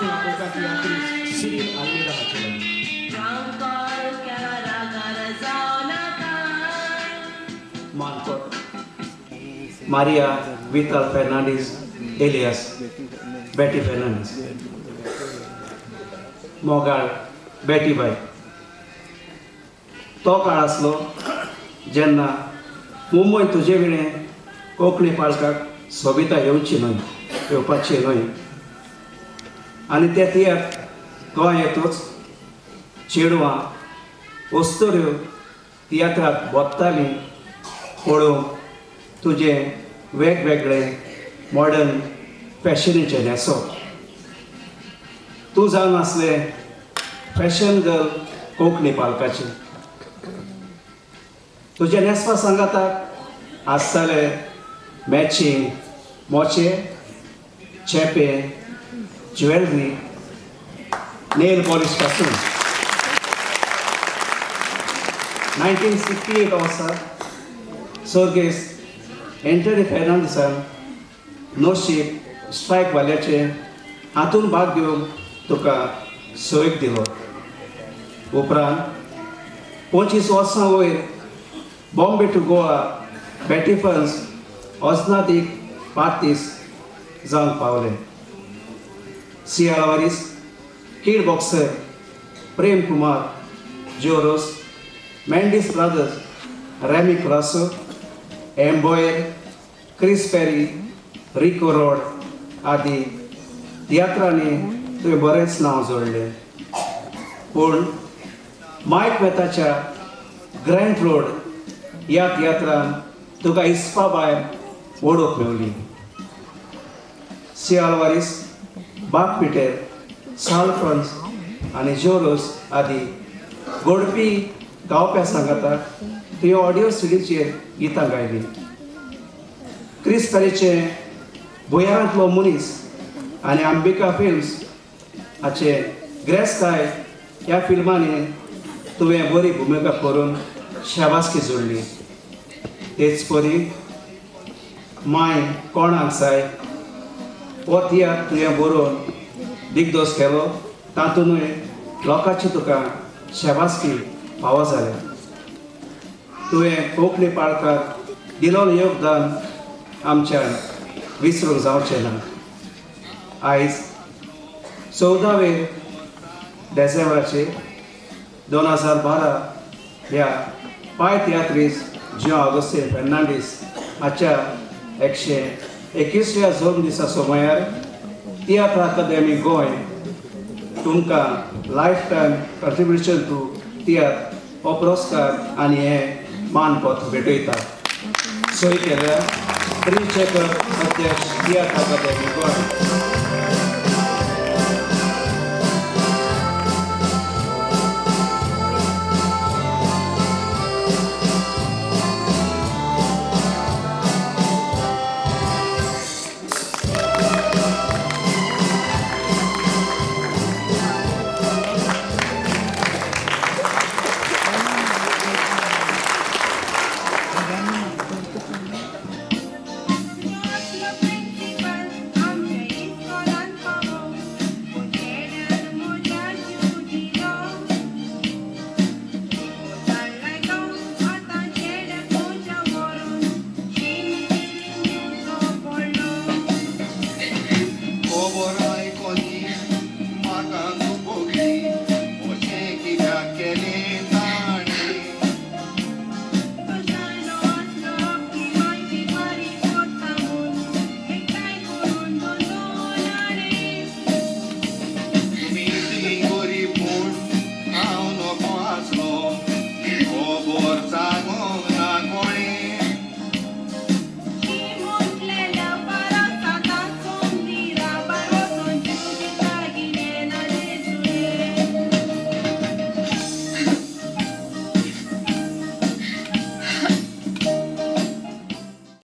आमचे तियात्रीस सिरील आल्मेदा हाचे लागीं. मानकोट मारिया वितल फेर्नांडीस एलियास बॅटी फेर्नांडीस, मोगाळ बॅटीबाय. तो काळ आसलो जेन्ना मुंबय तुजे विणें कोंकणी पालकाक सोबिता येवची न्हय, येवपाची न्हय. आनी ते तियात्र गोंय येतूच चेडवां वस्तुऱ्यो तियात्राक बोत्तालीं पळोवंक तुजें वेगवेगळे मॉडर्न फॅशनीचें न्हेसप. तूं जावन आसलें फॅशन गर्ल कोंकणी पालकाचें. तुजें न्हेसपा सांगाताक आसताले मॅचींग मोचे, चेपे, ज्वेलरी, नेल पॉलिश पासून. 1968 वर्सा सर्गेस्त एंटनी फेर्नांडीसान नोशीब स्ट्रायक वाल्याचे हातून भाग घेवन तुका सोयीक दिलो. उपरांत 25 वर्सां वयर बॉम्बे टू गोवा बॅटीफन्स अजनादीक पार्तीस जावंक पावले. सी आलवारीस, किड बॉक्सर, प्रेम कुमार, जोरोस, मेंडीस ब्रदर्स, रॅमी क्रासो, एम्बोयर, क्रिस पेरी, रिको रोड आदी तियात्रांनी तुवें बरेंच नांव जोडलें. पूण मायक मेहताच्या ग्रँट रोड ह्या तियात्रान तुका हिसपा भायर वळख मेवली. सी आलवारीस, बाब पिटर, साल फ्रांस आनी जोरोस आदी गोडपी गावप्या सांगाता तुवें ऑडियो सिडीचेर गितां गायलीं. क्रिस पेरीचें भुंयारांतलो मनीस आनी अंबिका फिल्म्स हाचे ग्रेस्ताय ह्या फिल्मांनी तुवें बरी भुमिका करून शाबासकी जोडली. तेच परी माय कोणाक जाय हो तियात्र तुवें बरोवन दिग्दोस केलो, तातूंतय लोकांची तुका शाबासकी फावो जाल्या. तुवें कोंकणी पाळकाक दिलोलें योगदान आमच्यान विसरूंक जावचें ना. आयज 14वे डिसेंबराचे 2012 ह्या पाय तियात्रीस ज्यो आगोस्तीन फेर्नांडीस हाच्या 121व्या जल्म दिसा सोमयार तियात्र अकादेमी गोंय तुमकां लायफ टायम कंट्रिब्युशन टू तियात्र हो पुरस्कार आनी हें मानपत्र भेटयता. सय केल्या प्रिन्स चेकर, अध्यक्ष, तियात्र अकादेमी गोंय.